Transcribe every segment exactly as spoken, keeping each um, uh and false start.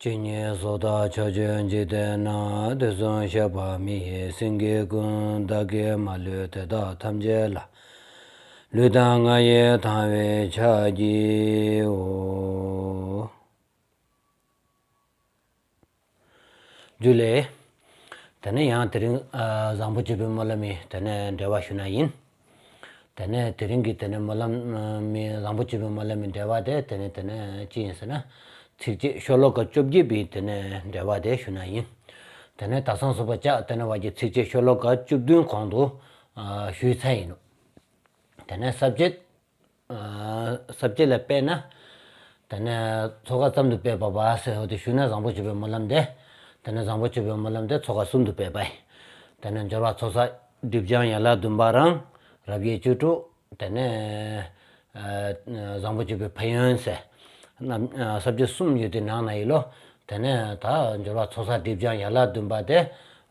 ཇི་སྙེད་སུ་དག་ཕྱོགས་བཅུའི་འཇིག་རྟེན་ན། དུས་གསུམ་གཤེགས་པ་མི་ཡི་སེང་གེ་ཀུན། བདག་གིས་མ་ལུས་དེ་དག་ཐམས་ཅད་ལ། ལུས་དང་ངག་ཡིད་དང་བས་ཕྱག་བགྱིའོ། ཇུ་ལེ། དེ་ནས་ཡང་དེ་རིང་ཨ་བཟང་པོ་སྤྱོད་པའི་སྨོན་ལམ་མི་དེ་ནས་འགྲེལ་བ་ཞུ་ན་ཡིན། དེ་ནས་དེ་རིང་གི་དེ་ནས་སྨོན་ལམ་ཨ་མི་བཟང་པོ་སྤྱོད་པའི་སྨོན་ལམ་མི་འགྲེལ་བ་དེ་དེ་ནས་དེ་ནས་ཅི་ཡིན་ཟེར་ན། ཚིགས་བཅད་ཤོ་ལོ་ཀ་བཅོ་བརྒྱད་པའི་དེ་ནས་འགྲེལ་བ་དེ་ཞུ་ན་ཡིན། དེ་ནས་ད་སང་སུ་པ་ཅག་དེ་ནས་བ་གི་ཚིགས་བཅད་ཤོ་ལོ་ཀ་བཅུ་བདུན་གོང་དུ་ཨ་ཞུས་ཚར་ཡིན་ནོ། དེ་ནས་ས་བཅད་ཨ་ས་བཅད་ལ་དཔེར་ན། དེ་ནས་ཚོ་ཀ་ཙམ་དུ་སྤེལ་བ་བ་ཟེར་བ་དེ་ཞུས་ན་བཟང་པོ་སྤྱོད་པའི་སྨོན་ལམ་དེ། དེ་ནས་བཟང་པོ་སྤྱོད་པའི་སྨོན་ལམ་དེ་ཚོ་ཀ་གསུམ་དུ་སྤེལ་བ་ཡིན། དེ་ནས་སྦྱོར་བ་ཚོགས་བསགས་སྒྲིབ་སྦྱང་ཡན་ལག་བདུན་པ་རང་། རབ་དབྱེ་བཅུ་དྲུག་དེ་ནས་ཨ་བཟང་པོ་སྤྱོད་པའི་ཕན་ཡོན་ཟེར། རྣམ་ཨ་ས་བཅད་གསུམ་ཡོད་དེ་ནང་ན་ཡིན་ལོ། དེ་ནས་ད་སྦྱོར་བ་ཚོགས་བསགས་སྒྲིབ་སྦྱང་ཡན་ལག་བདུན་པ་དེ་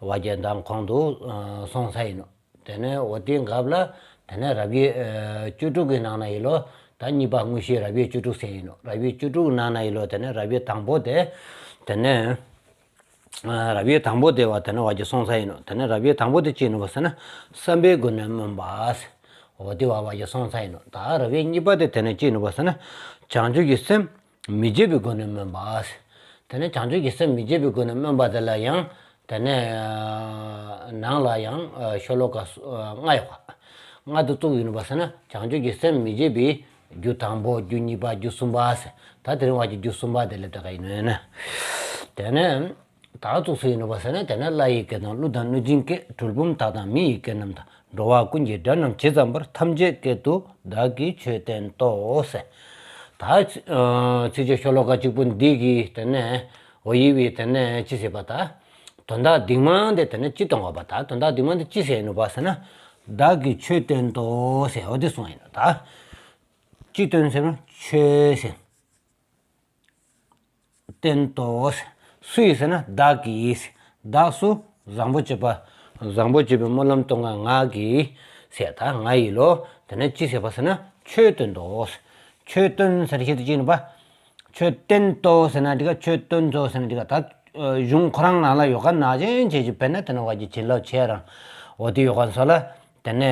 བ་གི་མདང་གོང་དུ་ཨ་སོང་ཚར་ཡིན་ནོ། དེ་ནས་འོ་དེའི་སྐབས་ལ་དེ་ནས་རབ་དབྱེ་ཨ་བཅུ་དྲུག་གི་ནང་ན་ཡིན་ལོ། ད་གཉིས་པ་དངོས་གཞི་རབ་དབྱེ་བཅུ་དྲུག་ཟེར་ཡིན་ནོ། རབ་དབྱེ་བཅུ་དྲུག་ནང་ན་ཡིན་ལོ། དེ་ནས་རབ་དབྱེ་དང་པོ་དེ། དེ་ནས་ཨ་རབ་དབྱེ་དང་པོ་དེ་བ་དེ་ནས་བ་གི་སོང་ཚར་ཡིན་ནོ། དེ་ནས་རབ་དབྱེ་དང་པོ་དེ་ཅི་ཡིན་ནོ་བ་ཟེར་ན། བསམ་པའི་སྒོ་ནས་སྨོན་པ་ཟེར། འོ་དེ་བ་བ་གི་སོང་ཚར་ཡིན་ནོ། ད་རབ་དབྱེ་གཉིས་པ་དེ་དེ་ནས་ཅི་ཡིན་ནོ་བ་ཟེར་ན། བྱང་ཆུབ་ཀྱི་སེམས་མི་བརྗེད་པའི་སྒོ་ནས་སྨོན་པ་ཟེར། དེ་ནས་བྱང་ཆུབ་ཀྱི་སེམས་མི་བརྗེད་པའི་སྒོ་ནས་སྨོན་པ་དེ་ལ་ཡང་དེ་ནས་ཨ་ནང་ལ་ཡང་ཨ་ཤོ་ལོ་ཀ་སུ་ཨ་ལྔ་ཡོད་པ། ལྔ་དེ་བཙུགས་ཡིན་ནོ་བ་ཟེར་ན། བྱང་ཆུབ་ཀྱི་སེམས་མི་བརྗེད་པའི་རྒྱུ་དང་པོ། རྒྱུ་གཉིས་པ། རྒྱུ་གསུམ་པ་ཟེར། ད་དེ་རིང་བ་གི་རྒྱུ་གསུམ་པ་དེ་ལ་ད་ག་ཡིན་ནོ་ཡིན་ན། དེ་ནས་ད་བཙུགས་སུ་ཡིན་ནོ་བ་ཟེར་ན། དེ་ནས་བླ་ཡི་སྐད་དང་གླུ་དང་གནོད་སྦྱིན་སྐད། གྲུལ་བུམ་དག་དང་མི་ཡི་སྐད་རྣམས་དང་། འགྲོ་བ་ཀུན་གྱི་སྒྲ་རྣམས་ཇི་ཙམ་པར། ཐམས་ཅད་སྐད་དུ་བདག་གིས་ཆོས་བསྟན་ཏོ་ཟེར། ད་ཨ་ཚིགས་བཅད་ཤོ་ལོ་ཀ་གཅིག་པོ་འདི་གི་དེ་ནས་འོ་ཡི་བའི་དེ་ནས་ཅི་ཟེར་བ། ད་དོན་དག་སྡིག་མང་དེ་དེ་ནས་ཅི་གཏོང་བ་བ། ད་དོན་དག་སྡིག་མང་དེ་ཅི་ཟེར་ནོ་བ་ཟེར་ན། བདག་གིས་ཆོས་བསྟན་ཏོ་ཟེར་འོ་དེ་གསུངས་ཡིན་ནོ། ད་ཅི་སྟོན་ཟེར་ན་ཆོས་ཟེར། བསྟན་ཏོ་ཟེར། སུ་ཡིས་ཟེར་ན་བདག་གིས། བདག་སུ། བཟང་པོ་སྤྱོད་པ། བཟང་པོ་སྤྱོད་པའི་སྨོན་ལམ་གཏོང་མཁན་ང་གིས་ཟེར། ད་ང་ཡིས་ལོ། དེ་ནས་ཅི་ཟེར་བ་ཟེར་ན་ཆོས་བསྟན་ཏོ་ཟེར། ཆོས་བསྟན་ཟེར་ཞེས་དུ་ཅི་ནི་པ། ཆོས་བསྟན་ཏོ་ཟེར་ན་འགྲིག་ག་ཆོས་བསྟན་ཏོ་ཟེར་ན་འགྲིག་ག་ད་གཞུང་ཁོ་རང་ནང་ལ་ཡོད་མཁན་ནང་བཞིན་བྱས་ཀྱི། དཔེར་ན་དེ་ནས་བ་གི་བྱིན་རླབས་ཆེ་རང་འོ་དེ་ཡོད་མཁན་ཚོ་ལ། དེ་ནས་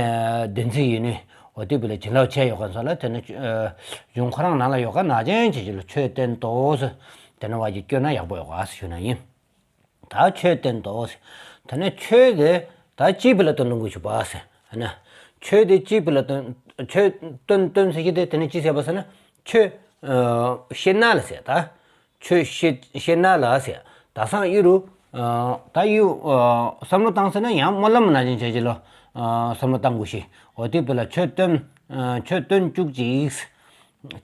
བདེན་ཚིག་ཡིན་ནི་འོ་དེ་བི་ལ་བྱིན་རླབས་ཆེ་ཡོད་མཁན་ཚོ་ལ། དེ་ནས་ཨ་གཞུང་ཁོ་རང་ནང་ལ་ཡོད་མཁན་ནང་བཞིན་བྱས་ཀྱི་ལ་ཆོས་བསྟན་ཏོ་ཟེར། དེ་ནས་བ་གི་སྐྱོན་ན་ཡག་པོ་ཡོད་ག་ཟེར་ཞུ་ན་ཡིན། ད་ཆོས་བསྟན་ཏོ་ཟེར། དེ་ནས་ཆོས་དེ་ད་ཅི་བི་ལ་སྟོན་དགོས་ཞུ་བ་ཟེར་ན། ཆོས་དེ་ཅི་བི་ལ་སྟོན། ཆོས་སྟོན་སྟོན་ཟེར་གྱི་དེ་དེ་ནས་ཅི་ཟེར་བ་ཟེར་ན། ཆོས་ཨ་བཤད་ན་ལ་ཟེར། ད་ཆོས་བཤད་བཤད་ན་ལ་ཟེར། ད་སང་ཡུ་རུ་ཨ་ད་ཡུ་ཨ་བསམ་བློ་བཏང་ཟེར་ན་ཡང་སྨོན་ལམ་ནང་བཞིན་བྱས་ཀྱི་ལོ། ཨ་བསམ་བློ་བཏང་དགོས་ཤེས། འོ་དེ་བི་ལ་ཆོས་སྟོན་ཨ་ཆོས་སྟོན་བཅུག་ཅིག་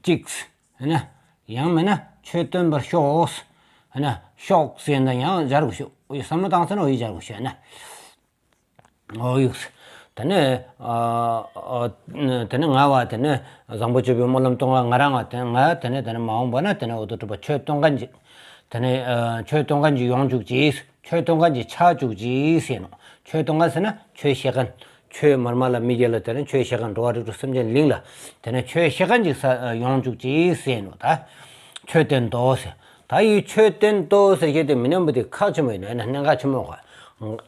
ཅིག་ཟེར་ན། ཡང་མིན་ན་ཆོས་སྟོན་པར་ཤོག་ཟེར་ན། ཤོག་ཟེར་ན་ཡང་སྦྱར་དགོས་ཤོག་བསམ་བློ་བཏང་ཟེར་ན་འོ་ཡི་སྦྱར་དགོས་ཤོག་ན། འོ་ཡུགས། དེ་ནས་ཨ་ཨ་དེ་ནས་ང་བ་དེ་ནས་བཟང་པོ་སྤྱོད་པའི་སྨོན་ལམ་གཏོང་བ་ང་རང་བ་དེ་ང་དེ་ནས་དེ་ནས་མ་འོངས་པ་ན་དེ་ནས་འོ་དོ་གྲུབ་པ་ཆོས་སྟོན་མཁན་ཅིག་དེ་ནས་ཨ་ཆོས་སྟོན་མཁན་ཅིག་ཡོང་བཅུག་ཅིག་ཆོས་སྟོན་མཁན་ཅིག་ཆགས་བཅུག་ཅིག་ཟེར་ནོ། ཆོས་སྟོན་མཁན་ཟེར་ན་ཆོས་བཤད་མཁན། ཆོས་མར་མ་ལ་མི་དགེ་ལ་དེ་ནས་ཆོས་བཤད་མཁན། འགྲོ་བ་རིགས་དྲུག་སེམས་ཅན་གླིང་ལ་དེ་ནས་ཆོས་བཤད་མཁན་ཅིག་ས་ཡོང་བཅུག་ཅིག་ཟེར་ནོ། ད་ཆོས་བསྟན་ཏོ་ཟེར། ད་ཡི་ཆོས་བསྟན་ཏོ་ཟེར་བཤད་དེ་མི་ཉམས་པོ་དེ་ཁག་ཆེན་མོ་ཡིན་ནོ། ཡིན་ན་གནད་འགག་ཆེན་མོ་ག་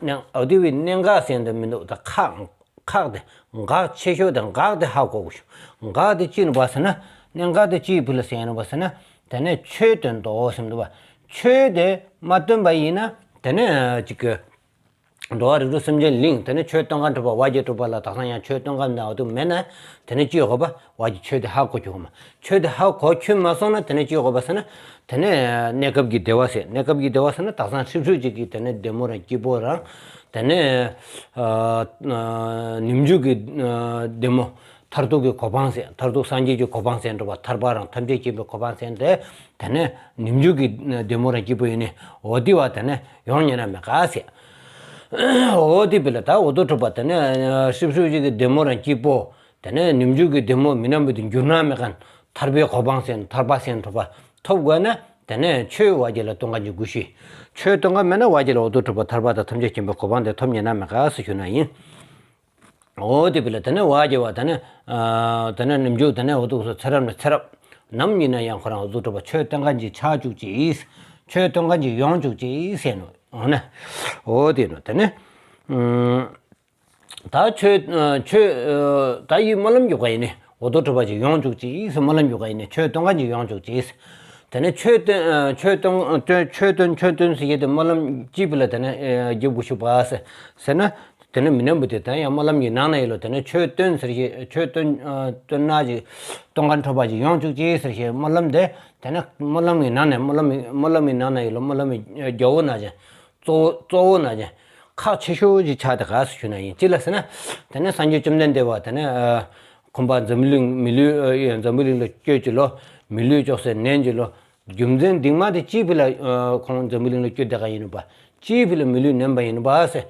གནད་འོ་དེ་བའི་གནད་འགག་ཟེར་འདི་མི་འདུག་ད་ཁག་ཁག་དེ་འགག་ཆེ་ཤོས་དེ་འགག་དེ་ཧ་གོ་དགོས་ཤོག་འགག་དེ་ཅི་ནི་བ་ཟེར་ན། གནད་འགག་དེ་ཅི་བི་ལ་ཟེར་ནི་བ་ཟེར་ན། དེ་ནས་ཆོས་བསྟན་ཏོ་ཟེར་འདུག་བ། ཆོས་དེ་མ་བསྟན་པ་ཡིན་ན་དེ་ནས་ཅིག་གི་འགྲོ་བ་རིགས་དྲུག་སེམས་ཅན་གླིང་། དེ་ནས་ཆོས་སྟོན་མཁན་གྲུབ་པ་བ་གི་གྲུབ་པ་ལ་དག་ས་ཡང་ཆོས་སྟོན་མཁན་ནའོ་དུ་མེད་ན། དེ་ནས་ཅི་ཡོད་གོ་བ་བ་གི་ཆོས་དེ་ཧ་གོ་ཁྱོད་གོ་མ། ཆོས་དེ་ཧ་གོ་ཁྱོད་མ་སོང་ན་དེ་ནས་ཅི་ཡོད་གོ་བ་ཟེར་ན། དེ་ནས་གནས་སྐབས་ཀྱི་བདེ་བ་ཟེར། གནས་སྐབས་ཀྱི་བདེ་བ་ཟེར་ན་དག་ས་ཧྲིབ་ཧྲིབ་ཅིག་གི་དེ་ནས་བདེ་མོ་རང་སྐྱིད་པོ་རང་། དེ་ནས་ཨ་ཨ་ནུབ་འཇུག་གི་ཨ་བདེ་མོ། མཐར་ཐུག་གི་གོ་འཕང་ཟེར། མཐར་ཐུག་སངས་རྒྱས་ཀྱི་གོ་འཕང་ཟེར་འགྲོ་བ། ཐར་པ་རང་ཐམས་ཅད་མཁྱེན་པའི་གོ་འཕང་ཟེར་དེ། དེ་ནས་ནུབ་འཇུག་གི་བདེ་མོ་རང་སྐྱིད་པོ་ཡིན་ནི་འོ་དེ་བ་དེ་ནས་ཡོང་ཉན་ན་མེད་ག་ཟེར། འོ་དེ་བི་ལ་ད་འོ་དོ་གྲུབ་པ་དེ་ནས་ཧྲིབ་ཧྲིབ་ཅིག་གི་བདེ་མོ་རང་སྐྱིད་པོ། དེ་ནས་ནུབ་འཇུག་གི་བདེ་མོ་མི་ཉམས་པོ་དེ་འགྱུར་ན་མེད་མཁན། ཐར་པའི་གོ་འཕང་ཟེར་ཐར་པ་ཟེར་འགྲོ་བ་ཐོབ་དགོས་ན། དེ་ནས་ཆོས་བ་གི་ལ་སྟོན་མཁན་གྱི་དགོས་ཤེས། ཆོས་སྟོན་མཁན་མེད་ན་བ་གི་ལ་འོ་དོ་གྲུབ་པ་ཐར་པ་དང་ཐམས་ཅད་མཁྱེན་པའི་གོ་འཕང་དེ་ཐོབ་ཉན་ན་མེད་ག་ཟེར་ཞུ་ན་ཡིན། འོ་དེ་བི་ལ་དེ་ནས་བ་གི་བ་དེ་ནས་ཨ་དེ་ནས་ནུབ་འཇུག་དེ་ནས་འོ་དོ་ཚེ་རབས་ནས་ཚེ་རབས། ནམ་ཡིན་ན་ཡང་ཁོ་རང་འོ་དོ་གྲུབ་པ་ཆོས་སྟོན་མཁན་གྱི་ཆགས་བཅུག་ཅིག་ཆོས་སྟོན་མཁན་ཅིག་ཡོང་བཅུག་ཅིག་ཟེར་ནོ། འོ་ན། འོ་དེ་ནོ། དེ་ནས། ཨུམ། ད་ཆོས་ཨ་ཆོས་ཨ་ད་ཡི་སྨོན་ལམ་རྒྱག་ག་ཡིན་ནི། འོ་དོ་གྲུབ་པ་ཅིག་ཡོང་བཅུག་ཅིག་ཟེར་སྨོན་ལམ་རྒྱག་ག་ཡིན་ནི། ཆོས་སྟོན་མཁན་ཅིག་ཡོང་བཅུག་ཅིག་ཟེར། དེ་ནས་ཆོས་སྟོན་ཨ་ཆོས་སྟོན་ཨ་སྟོན་ཆོས་སྟོན་ཆོས་སྟོན་ཟེར་གྱི་དེ་སྨོན་ལམ་ཅིག་བི་ལ་དེ་ནས་ཨ་རྒྱབ་དགོས་ཤུག་པ་ཟེར། ཟེར་ན། དེ་ནས་མི་ནམ་བུ་དེ་དེ་ཡང་སྨོན་ལམ་གྱི་ནང་ན་ཡིན་ལོ། དེ་ནས་ཆོས་སྟོན་ཟེར་ཞེས་ཆོས་སྟོན་ཨ་སྟོན་ན་ཅིག་སྟོན་མཁན་གྲུབ་པ་ཅིག་ཡོང་བཅུག་ཅིག་ཟེར་ཞེས་སྨོན་ལམ་དེ། དེ་ནས་སྨོན་ལམ་གྱི་ནང་ནས་སྨོན་ལམ་སྨོན་ལམ་གྱི་ནང་ན་ཡིན་ལོ། སྨོན་ལམ་གྱི་རྒྱལ་པོ་ན་ཅིག་གཙོ་བོ་གཙོ་བོ་ན་ཅིག་ཁག་ཆེ་ཤོས་ཅིག་ཆགས་དེ་ག་ཟེར་ཞུ་ན་ཡིན། ཅི་ལ་ཟེར་ན། དེ་ནས་སངས་རྒྱས་བཅོམ་ལྡན་འདས་པ་དེ་ནས་ཨ་ཁོང་པ་འཛམ་བུ་གླིང་མི་ལུས་ཨ་འཛམ་བུ་གླིང་ལ་བསྐྱོད་ཅིག་ལོ། མི་ལུས་ཅོག་ཟེར་ནན་ཅིག་ལོ། རྒྱུ་མཚན་འདི་མ་དེ་ཅིའི་ཕི་ལ་ཨ་ཁོང་འཛམ་བུ་གླིང་ལ་བསྐྱོད་དེ་ག་ཡིན་ནོ་པ། ཅིའི་ཕི་ལ་མི་ལུས་ནན་པ་ཡིན་ནོ་པ་ཟེར།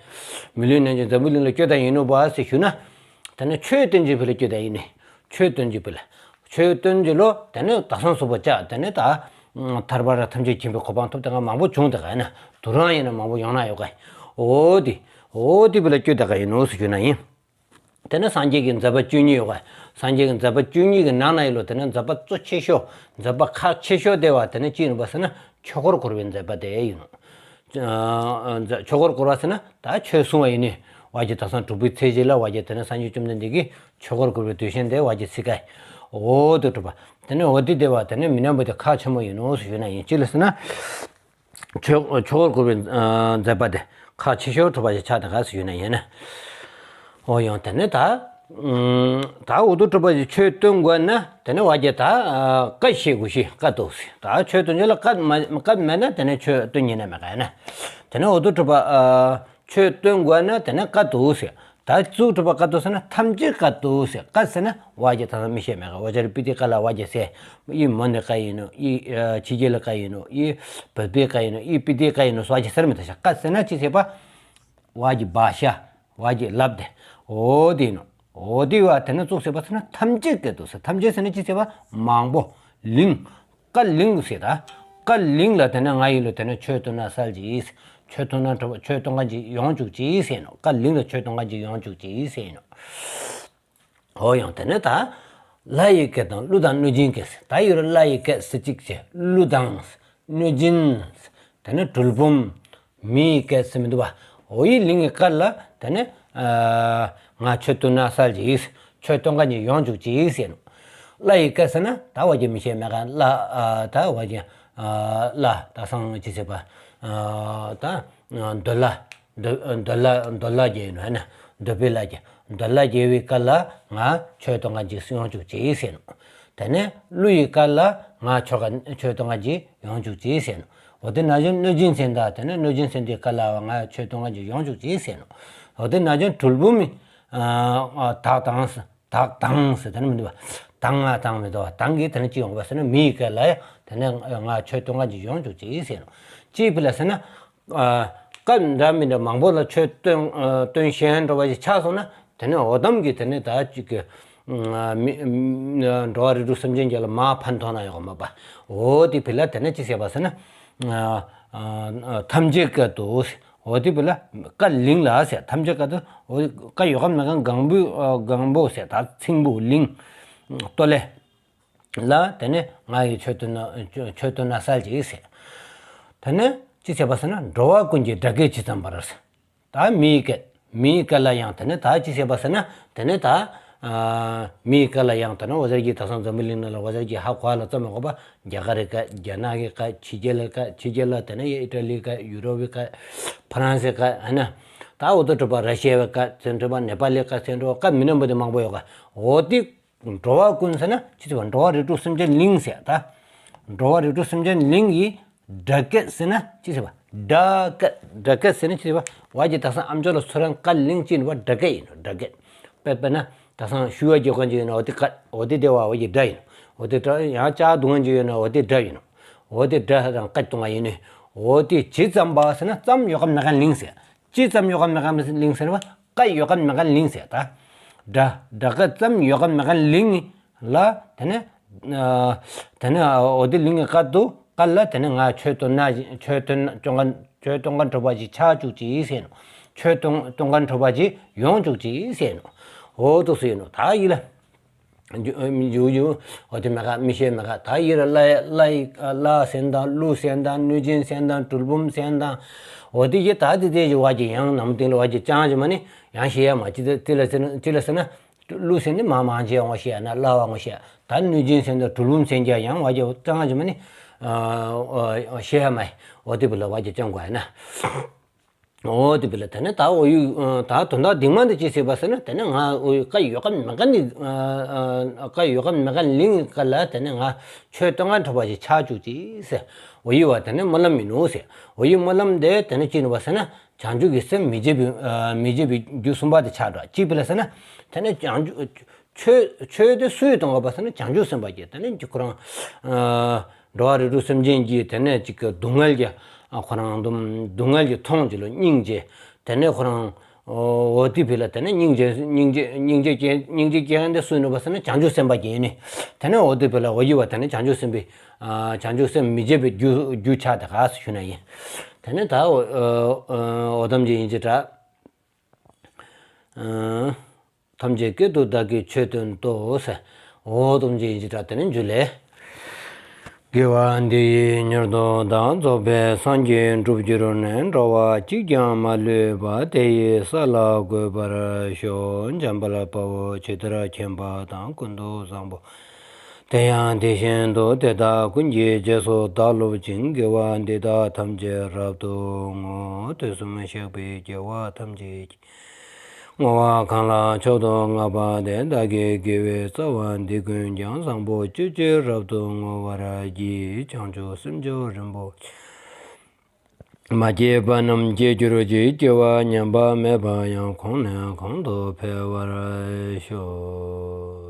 མི་ལུས་ནན་ཅིག་འཛམ་བུ་གླིང་ལ་བསྐྱོད་དེ་ཡིན་ནོ་པ་ཟེར་ཞུ་ན། དེ་ནས་ཆོས་སྟོན་ཅིའི་ཕི་ལ་བསྐྱོད་དེ་ཡིན་ནི། ཆོས་སྟོན་ཅིའི་ཕི་ལ། ཆོས་སྟོན་ཅིག་ལོ། དེ་ནས་དག་ས་སོགས་པ་བཅག་དེ་ནས་ད་ཐར་པ་ར་ཐམས་ཅད་མཁྱེན་པའི་གོ་འཕང་ཐོབ་དེ་ག་མང་པོ་བྱུང་དེ་ག་ཡིན་ན། དུ་རང་ཡིན་ན་མང་པོ་ཡོང་ན་ཡོད་ག། འོ་དེ། འོ་དེ་ཕི་ལ་བསྐྱོད་དེ་ག་ཡིན་ནོ་ཟེར་ཞུ་ན་ཡིན། དེ་ནས་སངས་རྒྱས་ཀྱི་མཛད་པ་བཅུ་གཉིས་ཡོད་ག། སངས་རྒྱས་ཀྱི་མཛད་པ་བཅུ་གཉིས་ཀྱི་ནང་ན་ཡིན་ལོ། དེ་ནས་མཛད་པ་གཙོ་ཆེ་ཤོས། མཛད་པ་ཁག་ཆེ་ཤོས་དེ་བ་དེ་ནས་ཅི་ཡིན་པ་ཟེར་ན། ཆོས་འཁོར་བསྐོར་བའི་མཛད་པ་དེ་ཡིན་ནོ། ཨ་ཆོས་འཁོར་བསྐོར་བ་ཟེར་ན་ད་ཆོས་གསུང་བ་ཡིན་ནི། བ་ཇི་དག་ས་དྲུག་པའི་ཚེས་གཅིག་ལ་བ་ཇི་དེ་ནས་སངས་རྒྱས་བཅོམ་ལྡན་འདས་ཀྱིས་ཆོས་འཁོར་བསྐོར་བའི་དུས་ཆེན་དེ་བ་ཇི་ཚིག་ག། འོ་དོ་གྲུབ་པ། དེ་ནས་འོ་དེ་དེ་བ་དེ་ནས་མི་ནམ་བུ་དེ་ཁག་ཆེན་མོ་ཡིན་ནོ་ཟེར་ཞུ་ན་ཡིན། ཅི་ལ་ཟེར་ན། ཆོས་ཆོས་འཁོར་བསྐོར་བའི་ཨ་མཛད་པ་དེ་ཁག་ཆེ་ཤོས་གྲུབ་པ་ཞིག་ཆགས་དེ་ག་ཟེར་ཞུ་ན་ཡིན་ན། འོ་ཡང་དེ་ནས་ད་ཨ་ད་འོ་དོ་གྲུབ་པ་ཞིག་ཆོས་སྟོན་དགོས་ན་དེ་ནས་བ་ཇི་ད་ཨ་བཀའ་བཤད་དགོས་ཤེས་བཀའ་འདུག་ཟེར། ད་ཆོས་སྟོན་ཅིག་ལ་བཀའ་མ་བཀའ་མེད་ན་དེ་ནས་ཆོས་སྟོན་ཉན་ན་མེད་ག་ཡིན་ན། དེ་ནས་འོ་དོ་གྲུབ་པ་ཨ་ཆོས་སྟོན་དགོས་ན་དེ་ནས་བཀའ་འདུག་ཟེར། ད་གཙུག་གྲུབ་པ་བཀའ་འདུག་ཟེར་ན་ཐམས་ཅད་བཀའ་འདུག་ཟེར། བཀའ་ཟེར་ན་བ་ཇི་ད་མི་ཤེས་མེད་ག། བ་ཇི་རི་པི་ཏི་བཀའ་ལ་བ་ཇི་ཟེར། ཡི་མོ་ནི་བཀའ་ཡིན་ནོ། ཡི་ཨ་ཕྱི་རྒྱལ་ལ་བཀའ་ཡིན་ནོ། ཡི་བོད་པའི་བཀའ་ཡིན་ནོ། ཡི་པི་ཏི་བཀའ་ཡིན་ནོ། བ་ཇི་ཟེར་མི་ད་ཤ། བཀའ་ཟེར་ན་ཅི་ཟེར་བ། བ་ཇི་བྷ་ཤ། བ་ཇི་ལབ་དེ། འོ་དེ་ཡིན་ནོ། འོ་དེ་བ་དེ་ནས་གཙུག་ཟེར་བ་ཟེར་ན་ཐམས་ཅད་བཀའ་འདུག་ཟེར། ཐམས་ཅད་ཟེར་ན་ཅི་ཟེར་བ། མང་པོ། གླིང་། བཀའ་གླིང་ཟེར་ད། བཀའ་གླིང་ལ་དེ་ནས་ང་ཡིན་ལོ། དེ་ནས་ཆོས་སྟོན་ན་གསལ་གྱིས། ཆོས་སྟོན་ན་གྲུབ་པ་ཆོས་སྟོན་མཁན་ཅིག་ཡོང་བཅུག་ཅིག་ཟེར་ནོ། བཀའ་གླིང་ལ་ཆོས་སྟོན་མཁན་ཅིག་ཡོང་བཅུག་ཅིག་ཟེར་ནོ། འོ་ཡང་དེ་ནས་ད། ལྷ་ཡི་སྐད་དང་ཀླུ་དང་གནོད་སྦྱིན་སྐད་ཟེར། ད་ཡོད་ར་ལྷ་ཡི་སྐད་ཟེར་གཅིག་བྱས། ཀླུ་དང་། གནོད་སྦྱིན། དེ་ནས་གྲུལ་བུམ། མི་ཡི་སྐད་ཟེར་མི་འདུག་བ། འོ་ཡི་གླིང་གི་བཀའ་ལ་དེ་ནས་ཨ་ང་ཆོས་སྟོན་ན་གསལ་གྱིས། ཆོས་སྟོན་མཁན་ཅིག་ཡོང་བཅུག་ཅིག་ཟེར་ནོ། ལྷ་ཡི་སྐད་ཟེར་ན་ད་བ་ཇི་མི་ཤེས་མེད་ག། ལྷ་ཨ་ད་བ་ཇི་ཨ་ལྷ་ད་སང་ཅི་ཟེར་བ། ཨ་ད་འདོད་ལྷ། འདོད་འདོད་ལྷ་འདོད་ལྷ་རྒྱལ་ཡིན་ནོ། ཧེ་ན་འདོད་པའི་ལྷ་རྒྱལ། འདོད་ལྷ་རྒྱལ་བའི་བཀའ་ལ་ང་ཆོས་སྟོན་མཁན་ཅིག་ཡོང་བཅུག་ཅིག་ཟེར་ནོ། དེ་ནས་ཀླུ་ཡི་བཀའ་ལ་ང་ཆོས་ཀ་ཆོས་སྟོན་མཁན་ཅིག་ཡོང་བཅུག་ཅིག་ཟེར་ནོ། འོ་དེ་ན་གཞོན་གནོད་སྦྱིན་སེམས་དང་དེ་ནས་གནོད་སྦྱིན་སེམས་དེའི་བཀའ་ལ་ང་ཆོས་སྟོན་མཁན་ཅིག་ཡོང་བཅུག་ཅིག་ཟེར་ནོ། འོ་དེ་ན་གཞོན་གྲུལ་བུམ་མི་ཨ་ཨ་དག་དང་ཟེར། དག་དང་ཟེར་དེ་ནི་མི་འདུག་བ། དང་ང་དང་མི་འདུག་བ། དང་གིས་དེ་ནི་ཅི་ཡོང་བ་ཟེར་ན་མི་ཡི་སྐད་ལ་ཡ་དེ་ནས་ང་ཆོས་སྟོན་མཁན་ཅིག་ཡོང་བཅུག་ཅིག་ཟེར་ནོ། ཅིའི་ཕི་ལ་ཟེར་ན། ཨ་སྐབས་འདྲ་མི་འདྲ་མང་པོ་ལ་ཆོས་སྟོན་ཨ་སྟོན་ཤེས་འགྲོ་བ་ཞིག་ཆགས་སོང་ན་དེ་ནས་འོ་དམ་གྱིས་དེ་ནས་ད་ཅིག་གི་ཨ་མི་ཨ་འགྲོ་བ་རིགས་དྲུག་སེམས་ཅན་རྒྱལ་ལ་མ་ཕན་ཐོགས་ན་ཡོང་གི་མ་པ། འོ་དེ་ཕི་ལ་དེ་ནས་ཅི་ཟེར་བ་ཟེར་ན། ཨ་ཨ་ཐམས་ཅད་བཀའ་འདུག་ཟེར། འོ་དེ་ཕི་ལ་བཀའ་གླིང་ལ་ཟེར། ཐམས་ཅད་བཀའ་འདུག། འོ་བཀའ་ཡོད་གམ་མེད་གམ་གང་པོ་ཨ་གང་པོ་ཟེར། ད་ཚིག་འབུ་གླིང་སྟོད་ལས། ལ་དེ་ནས་ང་ཡི་ཆོས་སྟོན་ན་ཆོས་སྟོན་ན་གསལ་གྱིས་ཟེར། དེ་ནས་ཅི་བྱས་པ་ཟེར་ན་འགྲོ་བ་ཀུན་གྱི་སྒྲ་སྐད་ཇི་ཙམ་པར་ཟེར། ད་མི་ཡི་སྐད། མི་ཡི་སྐད་ལ་ཡང་དེ་ནས་ད་ཅི་བྱས་པ་ཟེར་ན་དེ་ནས་ད་ཨ་མི་ཡི་སྐད་ལ་ཡང་དེ་ནས་འོ་ཟེར་གྱི་ད་སང་འཛམ་བུ་གླིང་ནང་ལ་འོ་ཟེར་གྱི་ཧ་གོ་ལ་ཙམ་མ་གོ་བ་རྒྱ་གར་གྱི་སྐད། རྒྱ་ནག་གི་སྐད། ཕྱི་རྒྱལ་ལ་སྐད། ཕྱི་རྒྱལ་ལ་དེ་ནས་ཨི་ཊ་ལིའི་སྐད། ཡུ་རོབ་ཀྱི་སྐད། ཕ་རན་སིའི་སྐད། ཧེ་ན་ད་འོ་དོ་གྲུབ་པ་ར་ཤི་ཡའི་སྐད་ཟེར་གྲུབ་པ། ནེ་པ་ལིའི་སྐད་ཟེར་གྲུབ་པ། སྐད་མི་སྣ་འབུ་དེ་མང་པོ་ཡོད་ག། འོ་དེ། འགྲོ་བ་ཀུན་ཟེར་ན་ཅི་ཟེར་བ། འགྲོ་བ་རིགས་དྲུག་སེམས་ཅན་གླིང་ཟེར་ད། འགྲོ་བ་རིགས་དྲུག་སེམས་ཅན་གླིང་གི་སྒྲ་སྐད་ཟེར་ན་ཅི་ཟེར་བ། སྒྲ་སྐད། སྒྲ་སྐད་ཟེར་ན་ཅི་ཟེར་བ། བ་ཇི་ད་སང་ཨམ་ཅོག་ལ་ཚུར་རང་བཀའ་གླིང་ཅི་ཡིན་བ། སྒྲ་སྐད་ཡིན་ནོ། སྒྲ་སྐད། དཔེ་དཔེར་ན་ད་སང་ཤུ་བ་རྒྱག་མཁན་ཅིག་ཡོད་ན་འོ་དེ་བཀའ། འོ་དེ་དེ་བ་བ་ཇི་སྒྲ་ཡིན་ནོ། འོ་དེ་སྒྲ་ཡང་ལྕགས་རྡུང་མཁན་ཅིག་ཡོད་ན་འོ་དེ་སྒྲ་ཡིན་ནོ། འོ་དེ་སྒྲ་རང་བཀའ་གཏོང་བ་ཡིན་ནོ། འོ་དེ་ཇི་ཙམ་པ་ཟེར་ན་ཙམ་ཡོད་གམ་མེད་གམ་གླིང་ཟེར། ཅི་ཙམ་ཡོད་གམ་མེད་གམ་གླིང་ཟེར་བ། བཀའ་ཡོད་གམ་མེད་གམ་གླིང་ཟེར་ད། སྒྲ་སྒྲ་སྐད་ཙམ་ཡོད་གམ་མེད་གམ་གླིང་ལ་དེ་ནས་ཨ་དེ་ནས་འོ་དེ་གླིང་གི་བཀའ་འདུག། བཀའ་ལ་དེ་ནས་ང་ཆོས་སྟོན་ན་ཆོས་སྟོན་སྟོན་མཁན་ཆོས་སྟོན་མཁན་གྲུབ་པ་ཅིག་ཆགས་བཅུག་ཅིག་ཟེར་ནོ། ཆོས་སྟོན་སྟོན་མཁན་གྲུབ་པ་ཅིག་ཡོང་བཅུག་ཅིག་ཟེར་ནོ། འོ་དོ་ཟེར་ནོ། ད་ཡིད་ལ། འཇུ་འཇུ་འོ་དེ་མེད་ཀ་མི་ཤེས་མེད་ཀ། ད་ཡི་ར་ལ་ལ་ཡི་ལ་སེམས་དང་ཀླུ་སེམས་དང་གནོད་སྦྱིན་སེམས་དང་གྲུལ་བུམ་སེམས་དང་། འོ་དེ་ཡི་ད་དེ་དེ་ཡི་བ་གི་ཡང་ནམ་ཏིང་ལ་བ་གི་ཅང་ཅི་མ་ནི་ཡང་ཤེས་ཡ་མ་ཅི་དེ་དེ་ལ་ཟེར་ན་ཅི་ལ་ཟེར་ན། ཀླུ་སེམས་ནི་མ་མང་ཆེ་ཡང་བ་ཤེས་ཡ་ན་ལ་བ་ངོ་ཤེས་ཡ། ད་གནོད་སྦྱིན་སེམས་དང་གྲུལ་བུམ་སེམས་ཀྱང་ཡང་བ་གི་ཅང་ཅི་མ་ནི་ཤེས་ཡ་མ་ཡི། འོ་དེ་བི་ལ་བ་གི་ཅང་གོ་ཡ་ན། འོ་དེ་བི་ལ་དེ་ནས་ད་འོ་ཡུ་ད་དོན་དག་སྡིག་མ་འདི་ཅི་ཟེར་བ་ཟེར་ན། དེ་ནས་ང་འོ་ཡུ་ཀ་ཡོ་ཀ་མེ་ཀ་ནི་ཀ་ཡོ་ཀ་མེ་ཀ་ལིང་ཀ་ལ་དེ་ནས་ང་ཆོས་སྟོན་ཀ་འཕྲོ་བ་ཞིག་ཆགས་བཅུག་ཅི་ཟེར། འོ་ཡུ་བ་དེ་ནས་སྨོན་ལམ་མི་ནུ་ཟེར། འོ་ཡུ་སྨོན་ལམ་དེ་དེ་ནས་ཅི་ནུ་བ་ཟེར་ན། བྱང་ཆུབ་ཀྱི་སེམས་མི་བརྗེད་པའི་མི་བརྗེད་པའི་རྒྱུ་གསུམ་པ་དེ་ཆགས་འགྲོ་ཅི་བི་ལ་ཟེར་ན། དེ་ནས་བྱང་ཆུབ་ཆོས་ཆོས་དེ་སུས་གཏོང་བ་ཟེར་ན་བྱང་ཆུབ་སེམས་དཔའ་གིས། དེ་ནས་ཁོ་རང་འགྲོ་བ་རིགས་དྲུག་སེམས་ཅན་གྱི་དེ་ནས་ཅིག་གི་སྡུག་བསྔལ་གྱི་ཁོ་རང་སྡུག་སྡུག་བསྔལ་གྱི་མཐོང་ཅི་ལ་སྙིང་རྗེ། དེ་ནས་ཁོ་རང་འོ་དེ་བི་ལ་དེ་ནས་སྙིང་རྗེ་སྙིང་རྗེ་སྙིང་རྗེ་སྐྱེ་སྙིང་རྗེ་སྐྱེ་མཁན་དེ་སུ་ནུ་བ་ཟེར་ན་བྱང་ཆུབ་སེམས་དཔའ་གིས་ནི། དེ་ནས་འོ་དེ་བི་ལ་འོ་ཡུ་བ་དེ་ནས་བྱང་ཆུབ་སེམས་དཔའི་བྱང་ཆུབ་སེམས་མི་བརྗེད་པའི་རྒྱུ་རྒྱུ་ཆགས་དེ་ག་སུ་ཞུ་ན་ཡིན། དེ་ནས་ད་འོ་དམ་ཅན་ཡིན་ཅི་དྲག་ཐམས་ཅད་སྐད་དུ་བདག་གིས་ཆོས་སྟོན་ཏོ་ཟེར། འོ་དམ་ཅན་ཡིན་ཅི་དྲག་དེ་ནས་འཇུ་ལེ། དགེ་བ་འདི་ཡིས་མྱུར་དུ་བདག་རྫོགས་པའི་སངས་རྒྱས་འགྲུབ་གྱུར་ནས། འགྲོ་བ་གཅིག་ཀྱང་མ་ལུས་པ། དེ་ཡི་ས་ལ་འགོད་པར་ཤོག་འཇམ་དཔལ་དཔའ་བོས་ཇི་ལྟར་མཁྱེན་པ་དང་། ཀུན་ཏུ་བཟང་པོ་དེ་ཡང་དེ་བཞིན་དུ། དེ་དག་ཀུན་གྱི་རྗེས་སུ་བདག་སློབ་ཅིང་། དགེ་བ་འདི་དག་ཐམས་ཅད་རབ་ཏུ་བསྔོ། དུས་གསུམ་གཤེགས་པའི་རྒྱལ་བ་ཐམས་ཅད་ཀྱིས། བསྔོ་བ་གང་ལ་མཆོག་ཏུ་བསྔགས་པ་དེས། བདག་གི་དགེ་བའི་རྩ་བ་འདི་ཀུན་ཀྱང་། བཟང་པོ་སྤྱོད་ཕྱིར་རབ་ཏུ་བསྔོ་བར་བགྱི། བྱང་ཆུབ་སེམས་མཆོག་རིན་པོ་ཆེ། མ་སྐྱེས་པ་རྣམས་སྐྱེ་གྱུར་ཅིག་སྐྱེས་པ་ཉམས་པ་མེད་པ་ཡང་། གོང་ནས་གོང་དུ་འཕེལ་བར་ཤོག